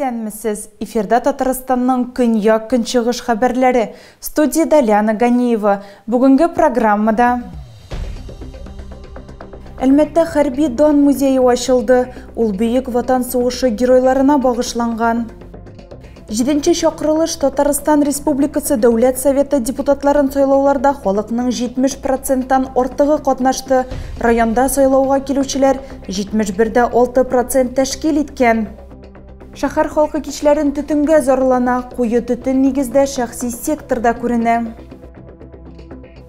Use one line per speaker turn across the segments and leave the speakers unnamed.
Исәнмесез! Эфирда Татарстанның көньяк-көнчыгыш хәбәрләре. Студиядә Лиана Ганиева. Бүгенге программада Әлмәттә хәрби дан музее ачылды. Ул Бөек Ватан сугышы геройларына багышланган. Җиденче чакырылыш Татарстан Республикасы Дәүләт Советы депутатларын сайлауларда халыкның 70 проценттан артыгы катнашты. Районда сайлауга килүчеләр 71,6 процент тәшкил иткән. Шәһәр халкы кичләрен төтенгә зарлана, куе төтен нигездә шәхси секторда күренә.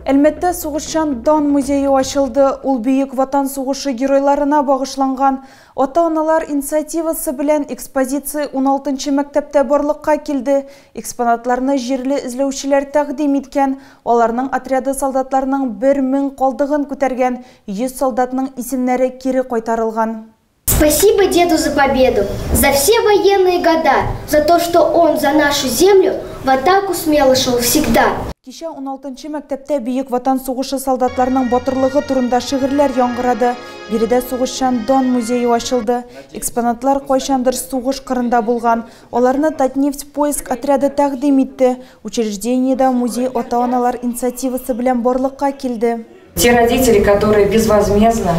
Әлмәттә сугышчан дан музее ачылды. Ул Бөек Ватан сугышы геройларына багышланган. Ата-аналар инициативасы белән экспозиция 16 мәктәптә барлыкка килде. Экспонатларны җирле эзләүчеләр тәкъдим иткән. Аларның отряды солдатларның 1000 калдыгын күтәргән. 100 солдатның исемнәре кире кайтарылган.
Спасибо деду за победу, за все военные года, за то, что он за нашу землю в атаку смело шел всегда.
Кичә 16 мәктәптә Бөек Ватан сугышы солдатларының батырлыгы турында шигырьләр яңгырады. Биредә сугышчан дан музее ачылды. Экспонатлар кайчандыр сугыш кырында булган. Аларны Татнефть поиск отряды тәкъдим итте. Учреждениедә музей ата-аналар инициативасы белән барлыкка килде.
Те родители, которые безвозмездно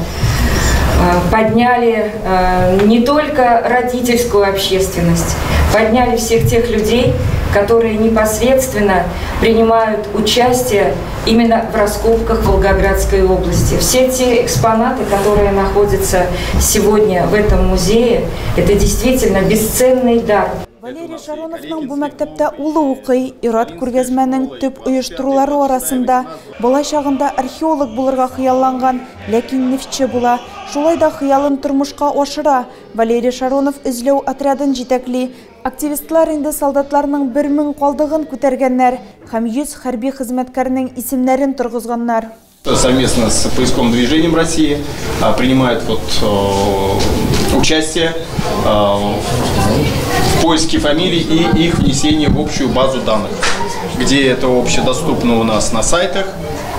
подняли не только родительскую общественность, подняли всех тех людей, которые непосредственно принимают участие именно в раскопках Волгоградской области. Все те экспонаты, которые находятся сегодня в этом музее, это действительно бесценный дар.
Валерий Шароновның бу мәктәптә улы укый. Ир-ат күргәзмәнең төп оештырулары арасында. Бала чагында археолог булырга хыялланган, ләкин нефтьче була. Шулай да хыялын тормышка ашыра. Валерий Шаронов эзләү отрядын җитәкли. Активистлар инде солдатларның 1000 калдыгын күтәргәннәр һәм 100 хәрби хезмәткәрнең исемнәрен торгызганнар.
Совместно с поисковым движением России принимает вот участие в поиске фамилий и их внесении в общую базу данных, где это общедоступно у нас на сайтах,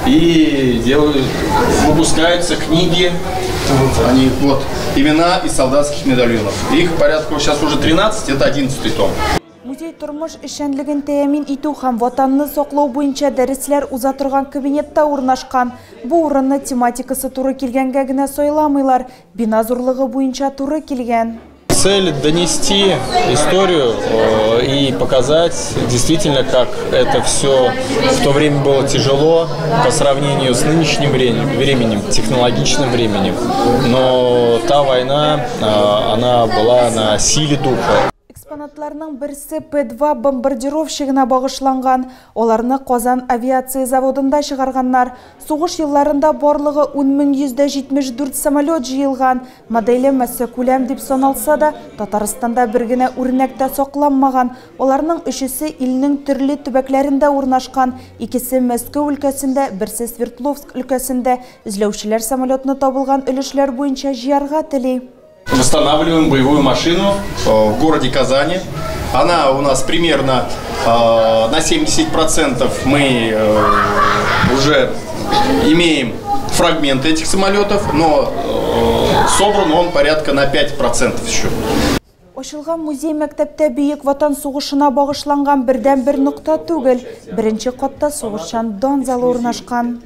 и делают, выпускаются книги, вот они, вот, имена из солдатских медальонов. Их порядка сейчас уже 13, это 11 том.
Музей тормыш эшчәнлеген тәэмин итү һәм ватанны саклау буенча дәресләр уза торган кабинетта урнашкан. Бу урынны тематикасы туры килгәнгә генә сайламыйлар, бина зурлыгы буенча туры килгән.
Цель донести историю и показать действительно, как это все в то время было тяжело по сравнению с нынешним временем, технологичным временем. Но та война, она была на силе духа.
Экспонатларның берсе П-2 бомбардировщигына багышланган. Аларны Казан авиация заводында чыгарганнар. Сугыш елларында барлыгы 10174 самолет җыелган. Моделе массакүләм дип саналса да, Татарстанда бер генә үрнәк тә сакланмаган. Аларның өчесе илнең төрле төбәкләрендә урнашкан. Икесе Мәскәү өлкәсендә, берсе Свердловск өлкәсендә. Эзләүчеләр самолетны табылган өлешләр буенча җыярга тели.
Восстанавливаем боевую машину в городе Казани. Она у нас примерно на 70% мы уже имеем фрагменты этих самолетов, но собран он порядка на 5% еще.
Ачылган музей мәктәптә Бөек Ватан сугышына багышланган бердән-бер нокта түгел. Беренче катта сугышчан дан залы урнашкан.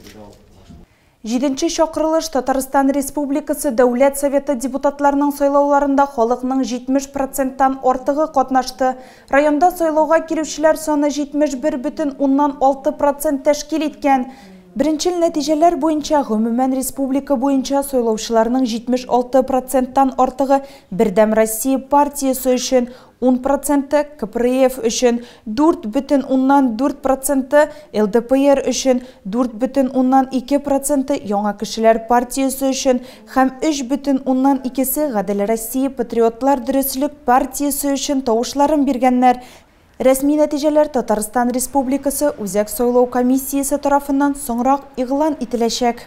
Җиденче чакырылыш Татарстан Республикасы Дәүләт Советы депутатларының сайлауларында халыкның 70 проценттан артыгы катнашты. Районда сайлауга килүчеләр саны 71,6 процент тәшкил иткән. Беренчел нәтиҗәләр буенча гомумән республика буенча сайлаучыларның 76 проценттан артыгы Бердәм Россия партиясе өчен, 10 проценты КПРФ өчен, 4,4 проценты ЛДПР өчен, 4,2 проценты Яңа кешеләр партиясе өчен һәм 3,2-се Гадел Россия патриотлар дөреслек партиясе өчен тавышларын биргәннәр. Рәсми нәтиҗәләр Татарстан Республикасы Үзәк сайлау комиссиясе тарафыннан соңрак игълан ителәчәк.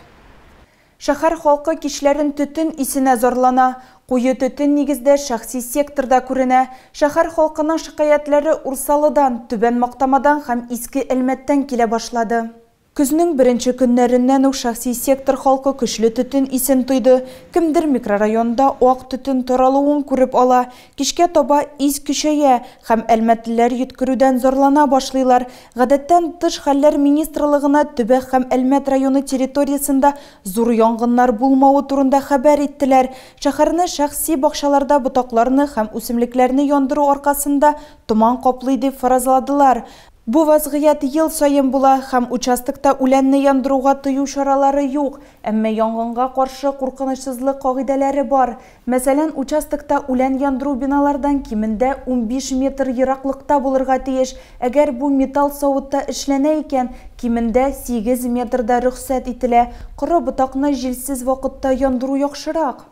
Шәһәр халкы кичләрен төтен исенә зарлана. Куе төтен нигездә шәхси секторда күренә. Шәһәр халкының шикаятьләре Урсалыдан, Түбән Мактамадан һәм Иске Әлмәттән килә башлады. Көзнең беренче көннәреннән үк шәхси сектор халкы көчле төтен исен тойды. Кемдер микрорайонда ак төтен таралуын күреп ала. Кичкә таба ис көчәя һәм әлмәтлеләр йөткерүдән зарлана башлыйлар. Гадәттән тыш хәлләр министрлыгына Төбәк һәм Әлмәт районы территориясендә зур янгыннар булмавы турында хәбәр иттеләр. Шәһәрне шәхси бакчаларда ботакларны һәм үсемлекләрне яндыру аркасында томан каплый дип фаразладылар. Бу вазгыять ел саен була һәм участокта үләнне яндыруга тыю чаралары юк, әмма янгынга каршы куркынычсызлык кагыйдәләре бар. Мәсәлән, участокта үлән яндыру биналардан кимендә 15 метр ераклыкта булырга тиеш. Әгәр бу металл савытта эшләнә икән, кимендә 8 метрда рөхсәт ителә. Коры ботакны җилсез вакытта яндыру яхшырак.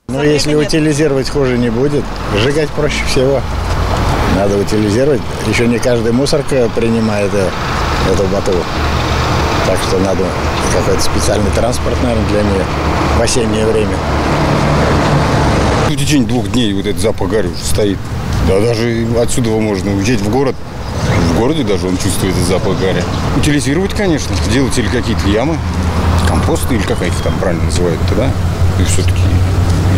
Ну, если утилизировать, хуже не будет. Сжигать проще всего. Надо утилизировать. Еще не каждая мусорка принимает эту ботву. Так что надо какой-то специальный транспорт, наверное, для нее в осеннее время.
В течение 2 дней вот этот запах гари уже стоит. Да, даже отсюда можно уезжать в город. В городе даже он чувствует этот запах гари. Утилизировать, конечно. Делать или какие-то ямы, компосты, или как их там правильно называют-то, да? И все-таки,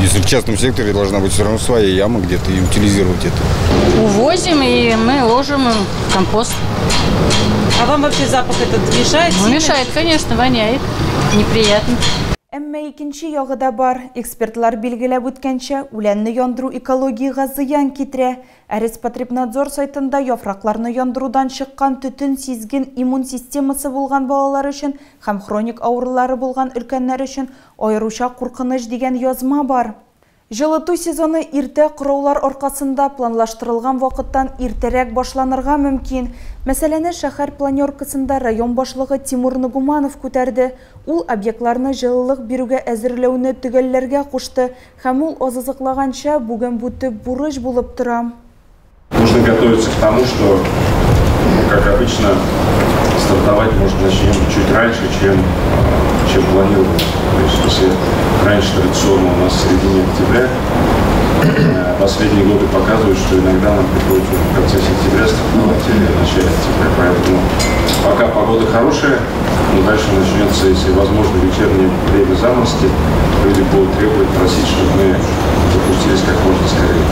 если в частном секторе, должна быть все равно своя яма где-то и утилизировать это.
Увозим, и мы ложим компост.
А вам вообще запах этот мешает?
Ну, мешает, конечно, воняет. Неприятно.
Әмма икенче ягы да бар. Экспертлар билгеләп үткәнчә, үләнне яндыру экологиягә зыян китерә. Ә Роспотребнадзор сайтында яфракларны яндырудан чыккан төтен сизгин иммун системасы булган балалар өчен һәм хроник авырулары булган өлкәннәр өчен аеруча куркыныч дигән язма бар. Җылыту сезоны иртә кыраулар аркасында планлаштырылган вакыттан иртәрәк башланырга мөмкин. Мәсьәләне шәһәр планеркасында район башлыгы Тимур Нугуманов күтәрде. Ул объектларны җылылык бирүгә әзерләүне төгәлләргә кушты һәм ул азызыклаганча бүген бу төп бурыч булып тора.
Нужно готовиться к тому, что, как обычно, стартовать может начнем чуть раньше, чем планировалось. То есть, если раньше традиционно у нас в середине октября, последние годы показывают, что иногда нам приходится уже в конце сентября стартовать или в начале октября. Поэтому пока погода хорошая, но дальше начнется, если возможно, вечернее время заморозки, люди будут требовать, просить, чтобы мы запустились как можно скорее.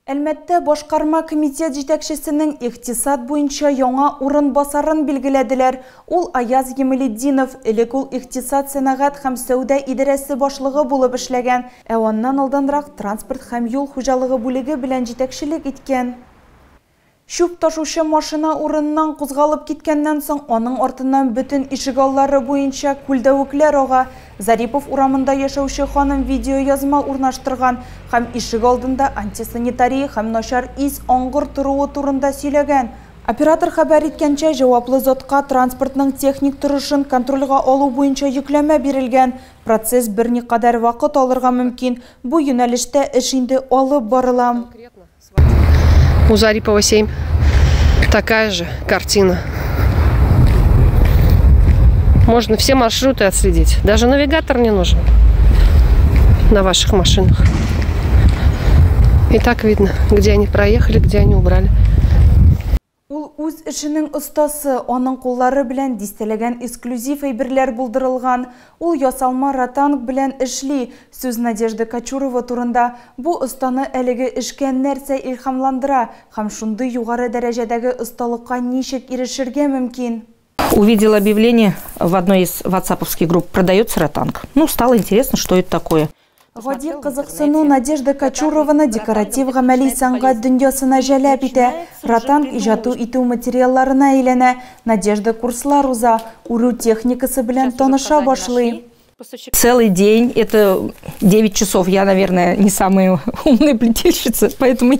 Әлмәттә башкарма комитет җитәкчесенең икътисад буенча яңа урынбасарын билгеләделәр. Ул Аяз Емелетдинов, элек ул икътисад, сәнәгать һәм сәүдә идарәсе башлыгы булып эшләгән, ә аннан алданрак транспорт һәм юл хуҗалыгы бүлеге белән җитәкчелек иткән. Чүп ташучы машина урыннан кузгалып киткәннән соң аның артыннан бөтен ишегаллары буенча күлдәвекләр ага. Зарипов урамында яшәүче ханым видеоязма урнаштырган һәм ишегалдында антисанитария һәм начар ис аңгыр торуы турында сөйләгән. Оператор хәбәр иткәнчә, җаваплы затка транспортның техник торышын контрольгә алу буенча йөкләмә бирелгән. Процесс берникадәр вакыт алырга мөмкин. Бу юнәлештә эш инде алып барыла.
У Зарипова 7 такая же картина. Можно все маршруты отследить. Даже навигатор не нужен на ваших машинах. И так видно, где они проехали, где они убрали.
Ул үз эшенең остасы, аның куллары белән дистәләгән эксклюзив әйберләр булдырылган. Ул ясалма ротанг белән эшли. Сүз Надежда Кочурова турында. Бу останы әлеге эшкә нәрсә илһамландыра һәм шундый югары дәрәҗәдәге осталыкка ничек ирешергә мөмкин?
Увидела объявление в одной из ватсаповских групп: продается ротанг. Ну, стало интересно, что это такое.
Гади кызыксыну Надежда Кочурованы декоратив гамәли сәнгать дөньясына җәлеп итә. Ротанг иҗату итү материалларына әйләнә. Надежда курслар уза, үрү техникасы белән таныша башлый.
Целый день, это 9 часов. Я, наверное, не самая умная плетельщица, поэтому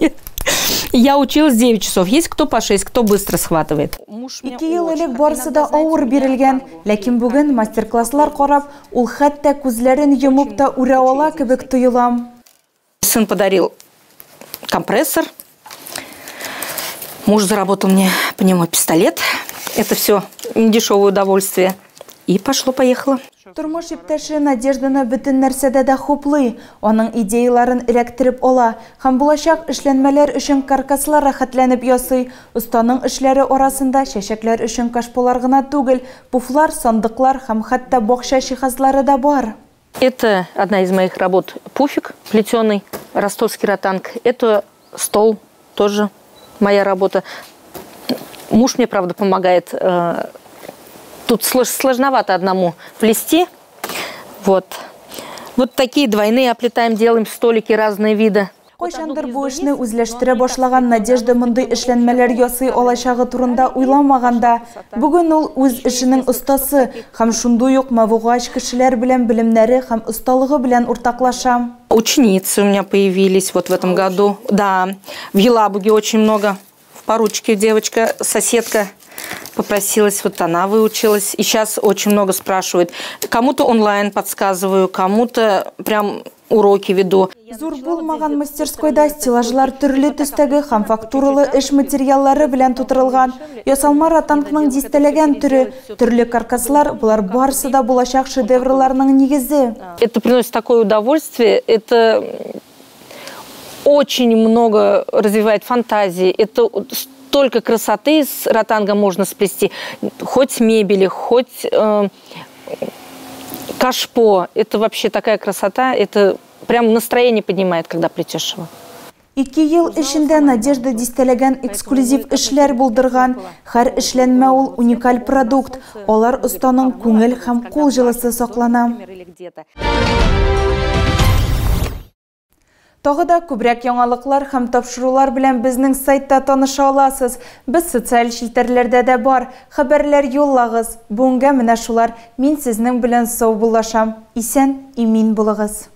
я училась 9 часов. Есть кто по 6, кто быстро схватывает.
2 ел элек барысы да авыр бирелгән, ләкин бүген мастер-класслар карап, ул хәтта күзләрен йомып та үрә ала кебек тоела.
Сын подарил компрессор. Муж заработал мне пневмопистолет. Это все недешевое удовольствие. И пошло-поехало.
Тормыш иптәше Надежданы бөтен нәрсәдә дә хуплый, аның идеяларын эләктереп ала һәм булачак эшләнмәләр өчен каркаслар рәхәтләнеп ясый. Останың эшләре арасында чәчәкләр өчен кашполар гына түгел, пуфлар, сандыклар һәм хәтта бакча җиһазлары да бар.
Это одна из моих работ пуфик плетеный, ростовский ротанг. Это стол, тоже моя работа. Муж мне, правда, помогает. Тут сложновато одному плести. Вот. Вот такие двойные оплетаем, делаем столики разные вида.
Кайчандыр бу эшне үзләштерә башлаган Надежда мондый эшләнмәләр ясый алачагы турында уйламаган да. Бүген ул үз эшенең остасы һәм шундый ук мавыгуач кешеләр белән белемнәре һәм осталыгы белән уртаклаша.
Ученицы у меня появились вот в этом году. Да, в Елабуге очень много. В Поручке девочка, соседка попросилась, вот она выучилась. И сейчас очень много спрашивают. Кому-то онлайн подсказываю, кому-то прям уроки веду.
Зур булмаган мастерскойда стеллажлар төрле төстәге һәм фактуралы эш материаллары белән тутырылган. Ясалма ротангның дистәләгән төре, төрле каркаслар, болар барысы да булачак шедеврларның нигезе.
Это приносит такое удовольствие, это очень много развивает фантазии, это столько красоты с ротанга можно сплести, хоть мебели, хоть кашпо. Это вообще такая красота, это прям настроение поднимает, когда плетешь его.
2 ел эчендә Надежда дистәләгән эксклюзив эшләр булдырган. Һәр эшләнмә ул уникаль продукт. Алар останың күңел һәм кул җылысы саклана. Тагы да күбрәк яңалыклар һәм тапшырулар белән безнең сайтта таныша аласыз. Без социаль челтәрләрдә дә бар. Хәбәрләр юллагыз. Бүгенгә менә шулар. Мин сезнең белән саубуллашам. Исән, имин булыгыз.